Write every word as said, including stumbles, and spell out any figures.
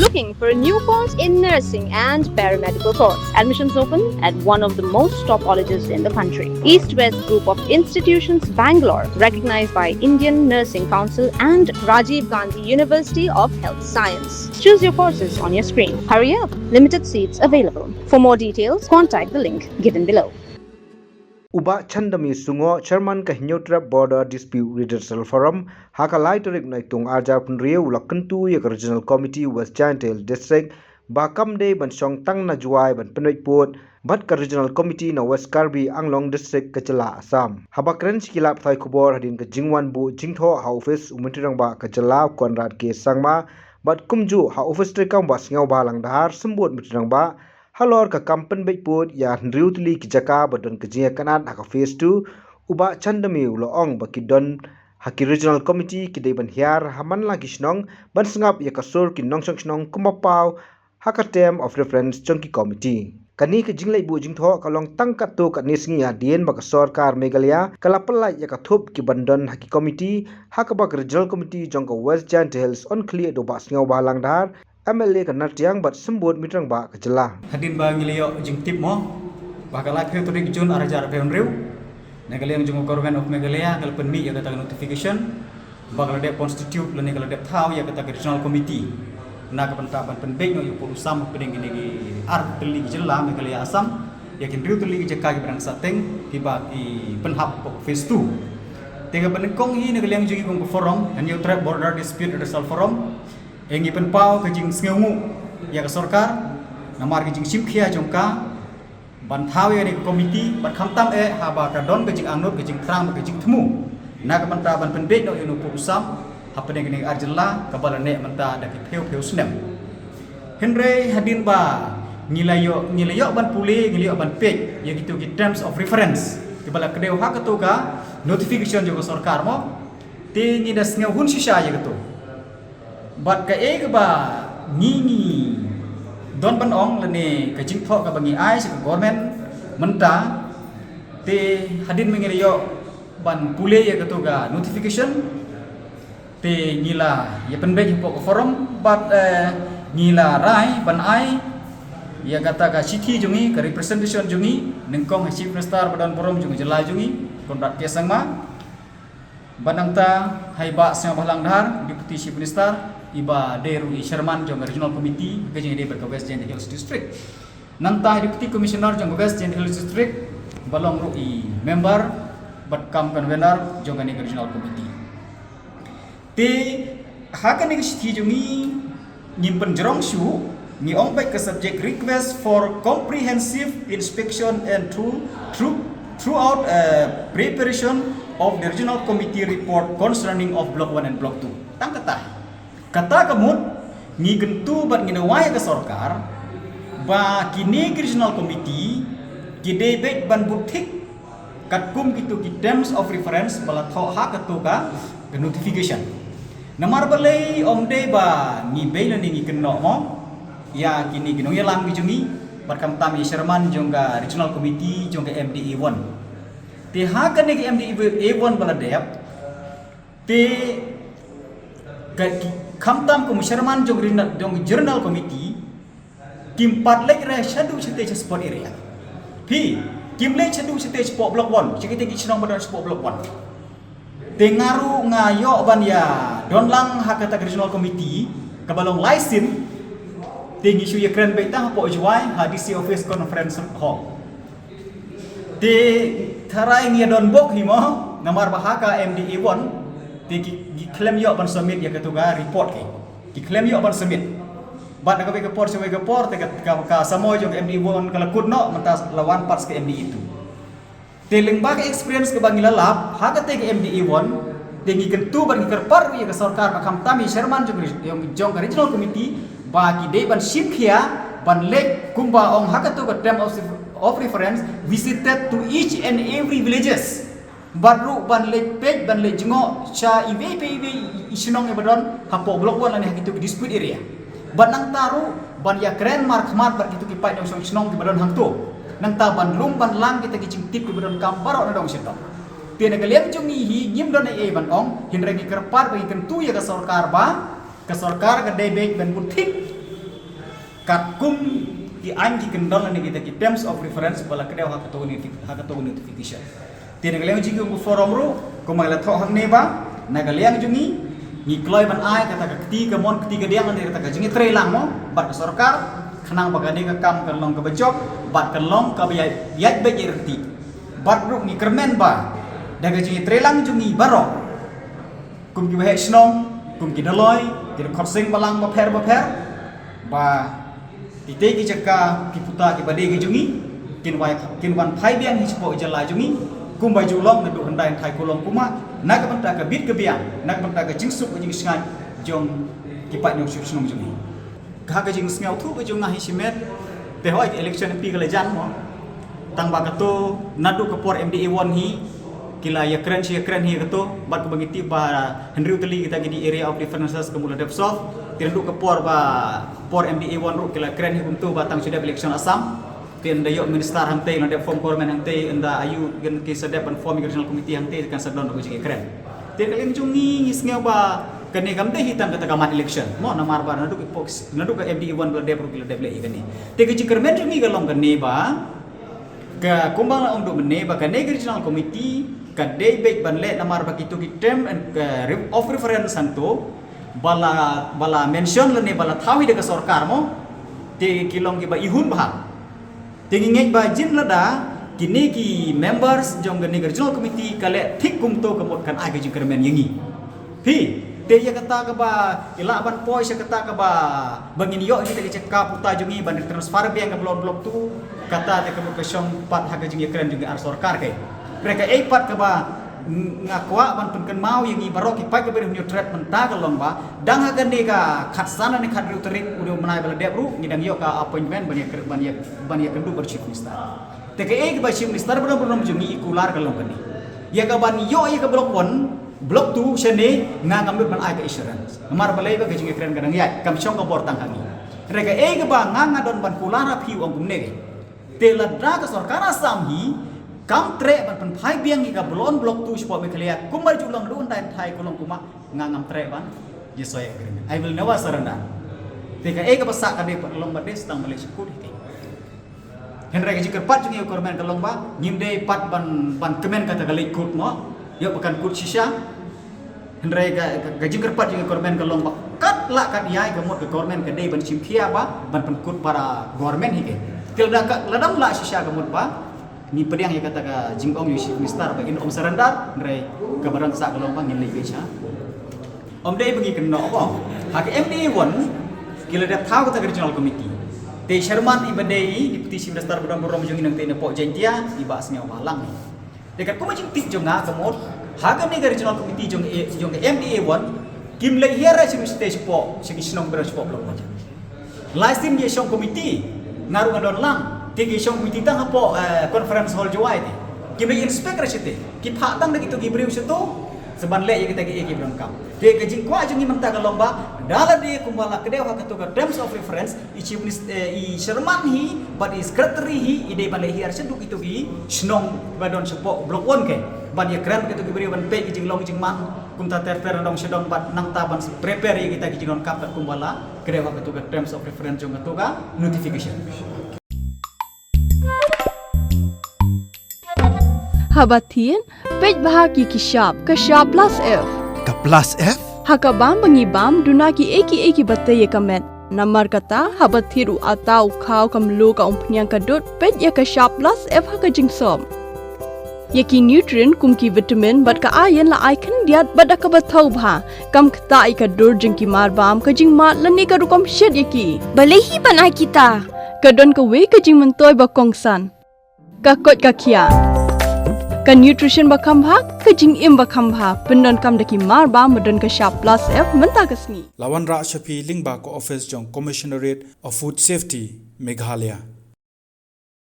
Looking for a new course in nursing and paramedical course? Admissions open at one of the most top colleges in the country. East West Group of Institutions, Bangalore, recognized by Indian Nursing Council and Rajiv Gandhi University of Health Science. Choose your courses on your screen. Hurry up, limited seats available. For more details, contact the link given below. U Bah Chandami Sungo, Chairman ka Hynñiewtrep Border Dispute Redressal Forum, ha ka lai tarik Naitung arhajar phew hynriew u la kyntu ïa ka Regional Committee West Jaintia Hills District ba kam dei ban shong tang na Jowai ban pynbeit pud bad ka Regional Committee na West Karbi Anglong District ka jylla Assam. Haba kren sha ki lad pathai khubor hadien ka jingwan buh jingthoh ha office u Myntri Rangbah ka jylla Conrad K Sangma bad kumjuh ha office treikam Bah Sniawbhalang Dhar, symbud Myntri Rangbah halor ka kam pynbeit pud ïa hynriew tylli ki jaka ba don ka jingïakynad ha ka phase two, u Bah Chandami u la ong ba ki don ha ki Regional Committee ki dei ban hiar ha man la ki shnong ban sngap ïa ka sur ki nongshong shnong kumba paw ha ka term of reference jong ki committee. Kane ka jingleit buh jingthoh ka long tang katto katne sngi hadien ba ka sorkar Meghalaya ka la pyllait ïa ka thup ki ban don ha ki committee, ha kaba ka Regional Committee jong ka West Jaintia Hills yn khlieh da u Bah Sniawbhalang Dhar, M L A ka Nartiang bad symbud Myntri Rangbah ka jylla. Hadien ba ngi la ïoh jingtip mo ba ha ka laiphew tarik Jun arhajar arphew hynriew, na ka liang jong ka Government of Meghalaya ka la pynmih ïa kata ka notification ba ka la dep constitute lane ka la dep thaw ïa kata ka Regional Committee na ka bynta ban pynbeit noh ïa u pud u sam hapdeng kine ki ar tylli ki jylla Meghalaya Assam, ïa ki hynriew tylli ki jaka kiba dang sahteng kiba ki pynhap hapoh phase two. Te kaba nyngkong hi na ka liang jong ngi kum ka forum, Hynñiewtrep Border Dispute Redressal Forum, eh, ngi pynpaw ka jingsngewnguh ïa ka sorkar namar ka jingshim khia jong ka ban thaw ïa kane ka committee bad khamtam eh haba ka don ka jingangnud, ka jingthrang bad ka jingthmu na ka bynta ban pynbeit noh ïa une u pud u sam hapdeng kane ka ar jylla kaba la neh mynta da ki phew phew snem. Hynrei hadien ba ngi la ïoh, ngi la ïoh ban pule, ngi la ïoh ban peit ïa kito ki terms of reference kiba la kdew ha kato ka notification jong ka sorkar mo, te ngi da sngew hun shisha ïa kato. Bad kaei kaba ngi, ngi don ban ong lane ka jingthoh kaba ngi ai sha ka government mynta, te hadien ba ngi la ïoh ban pule ïa kato ka notification, te ngi la ïa pynbeit hapoh ka forum bad, eh, ngi la rai ban ai ïa kata ka shithi jong ngi, ka representation jong ngi, nyngkong ha Chief Minister ba don burom jong ka jylla jong ngi, Conrad K Sangma. Bad nangta ha i Bah Sniawbhalang Dhar, Deputy Chief Minister, iba dei ruh i Chairman jong ka Regional Committee ka jingïadei bad ka West Jaintia Hills District. Nangta ha i Deputy Commissioner jong ka West Jaintia Hills District ba long ruh i member bad kam convener jong kane ka Regional Committee. Te ha kane ka shithi jong ngi ngim pynjrong shuh, ngi ong beit ka subject, request for comprehensive inspection and through, through, throughout, eh, preparation of the Regional Committee report concerning of Block one and Block two. Tang kata. Kata ka mut ngi kyntu bad ngi dawa ïa ka sorkar ba kine ki Regional Committee ki dei beit ban bud thik katkum kito ki terms of reference ba la thoh ha kato ka, ka notification. Namar balei ym dei ba ngi bei lane ngi kynnoh mo ïa kine ki nongïalam ki jong ngi bad khamtam i Chairman jong ka Regional Committee jong ka M D A one. Te ha kane ka M D A one ba la dep, te ka, ki, khamtam kum u Chairman jong ka Regional, jong ka Regional Committee, kim pat leit re shaduh shatei sha spot area. Phi, kim leit shaduh shatei shapoh Block one, sha kitei ki shnong ba don shapoh Block one. Te nga ruh nga ïoh ban ïa don lang ha kata ka Regional Committee kaba long lai sien. Te ngi shu ïa kren beit tang hapoh Jowai ha D C Office Conference Hall. Te tharai ngi ïa don bok hi mo, namar ba ha ka M D A one te ki, ki khlem ïoh ban submit ïa kato ka report ki. Ki khlem ïoh ban submit. Bad na kawei ka por sha kawei ka por te ka, ka, ka samoi jong ka M D A one ka la kut noh, mynta la wan pat sha ka M D A two. Te lyngba ka experience kaba ngi la lap ha katei ka M D A one, te ngi kyntu bad ngi kyrpad ruh ïa ka sorkar ba khamtam i Chairman jong, jong, jong ka Regional Committee ba ki dei ban shim khia ban leit kumba ong ha kato ka term of, of reference, visited to each and every villages. Bad ruh ban leit peit, ban leit jngoh sha iwei pa iwei i shnong iba don hapoh Block one lane ha kito ki dispute area. Bad nangta ruh ban ïa kren markhmat bad kito ki paid nongshong shnong kiba don hangto. Nangta ban lum ban lang kita ki jingtip kiba donkam baroh na dong sha dong. Te na ka liang jong ngi hi ngim don ei ei ban ong, hynrei ngi kyrpad ba ngi kyntu ïa ka sorkar ba ka sorkar ka dei beit ban bud thik Katkum ki aiñ ki kyndon lane kita ki terms of reference ba la kdew ha kato noti-, ha kato notification. Te na ka liang jong ngi kum forum ruh, kumba la thoh hangne ba na ka liang jong ngi, ngi kloi ban ai kata ka kti ka mon kti ka diang lane kata ka jingïatreilang mo bad ka sorkar, khnang ba kane ka kam kan long kaba jop bad kan long kaba ïaid, ïaid beit ïaid ryntih. Bad ruh ngi kyrmen ba da ka jingïatreilang jong ngi baroh, kum ki waheh shnong, kum ki dolloi, ki dkhot seng balang bapher bapher, ba kitei ki jaka ki puta kiba dei ki jong ngi kin wan, kin wan phai biang hi shapoh jylla jong ngi, kumba ju long naduh hyndai hynthai kulong kumah, na ka bynta ka bit ka biang, na ka bynta ka jingsuk ka jingshngaid jong ki paid nongshong shnong jong ngi. Ha ka jingsngewthuh ka jong nga hi shimet, te hooid election M P ka la jan mo. Tang ba kato naduh ka por M D A one hi ki la ïakren shi ïakren hi kato, bad kaba ngi tip ba hynriew tylli kita ki dei area of differences ka mut la dep solve. Te naduh ka por ba por M D A one ruh ki la kren hi kumto ba tang shu dep election Assam. Te ynda ïoh minister hangtei, ynda dep form government hangtei, ynda aiu kin ki sa dep ban form regional committee hangtei kan sa don ka jingïakren. Te ka liang jong ngi ngi sngew ba kane kam dei hi tang kata ka mat election mo, namar ba naduh ka pok-, naduh ka M D A one ba la dep ruh ki la dep leh ïa kane. Te ka jingkyrmen jong ngi ka long kane ba ka kumba la ong duh mynne ba kane ka regional committee ka dei beit ban leh namar ba kito ki term and, eh, re-, of reference hangto ba la, ba la mention lane ba la thaw hi da ka sorkar mo. Te ki long kiba ihun bha. Te ngi ngeit ba jin lada kine ki members jong kane ka regional committee ka leh thik kumto ka mut kan ai ka jingkyrmen ïa ngi. Phi, te ïa kata kaba i lah ban poi sha kata kaba ba ngin ïoh ïa kita ki jaka puta jong ngi ban transfer biang ka block, block two, kata te ka mut ka shong pat ha ka jingïakren jong ngi ar sorkar. Te ka ei pat kaba nga kwah ban pynkynmaw ïa ngi baroh ki paid kaba ri hynñiew tret mynta ka long ba dang ha kane ka khatsan ne khathynriew tarik u dei u bnai ba la dep ruh ngi dang ïoh ka appointment ban ïa, ban ïa, ban ïakynduh bad Chief Minister. Te ka ei kaba Chief Minister ba dang ba dang jong ngi i kular ka long kane. Ïa ka ban ïoh ïa ka block one, block two shane nga ngam nud ban ai ka assurance. Namar balei ba ka jingïakren ka dang ïaid, kam shong ka bor tang ha ngi. Hynrei ka ei kaba nga nga don ban kular ha phi u ong kumne. Te lada ka sorkar Assam hi kam treh ban pynphai biang ïa ka block one block two shapoh Meghalaya kumba ju long duh hyndai hynthai kulong kumah, nga ngam treh ban ïa soi agreement. I will never surrender. Te ka ei kaba sah ka dei pat long ba dei sdang ba leit sha kut hi. Hynrei ka jingkyrpad jong ngi ïa u Government ka long ba ngim dei pat ban, ban kmen kata ka leit kut mo. Ïoh ba kan kut shisha. Hynrei ka, ka, ka jingkyrpad jong ngi ïa u Government ka long ba kat lah kat ïai ka mut ka Government ka dei ban shim khia ba ban pynkut para Government hi ke. Te lada ka, lada ym lah shisha ka mut ba ngi pdiang ïa kata ka jingong ïa u Chief Minister ba in ym surrender, hynrei kaba dang sah ka long ba ngin leit beit sha. Ym dei ba ngi kynnoh ba ha ka M D A one ki la dep thaw kata ka regional committee. Te chairman i ba dei i Deputy Chief Minister ba don burom jong ngi nangtei na pok Jaintia i Bah Sniawbhalang. Te katkum ka jingtip jong nga ka mut ha kane ka regional committee jong, jong ka M D A one kim leit hiar sha ki state shapoh, sha ki shnong ba don shapoh block. Last time ki shong committee nga ruh nga don lang. Te ki shong committee tang hapoh, eh, conference hall Jowai te. Kim leit inspect ra sha te. Ki phah tang da kito ki briew sha to. Sa ban leh ïa kita ki, ïa ki ba donkam. Te ka jingkwah jong ngi mynta ka long ba da lade kumba la kdew ha kato ka terms of reference, i chief minister, eh, i chairman hi bad i secretary hi i dei ban leit hiar sha duh kito ki shnong ba don shapoh block one ke ban ïakren kito ki briew ban peit ki jinglong jingman kumta ter ter dong sha dong bad nangta ban prepare ïa kita ki jingdonkam bad kumba la kdew ha kato ka terms of reference jong kato ka notification. Haba thied, peit bha ki ki shap, ka shap plus F. Ka plus F? Ha ka bam ba ngi bam, duna ki ei ki ei ki ba tei ïa ka met. Namar kata, haba thied u ata, u khaw, ka mluh, ka umphniang, ka dud, peit ïa ka shap plus F ha ka jingsop. Ïa ki nutrient kum ki vitamin bad ka iron la ai khyndiat bad da kaba thaw bha. Kam ktah ïa ka dur jong ki mar bam, ka jingmad lane ka rukom shet ïa ki. Balei hi ban ai kita? Ka don kawei ka jingmyntoi ba kongsan. Ka koit ka khiah. Ka nutrition ba kham bha, ka jingim ba kham bha. Pyndonkam da ki mar bam ba don ka shap plus F mynta ka sngi. La wanrah sha phi lyngba ka office jong Commissionerate of Food Safety, Meghalaya.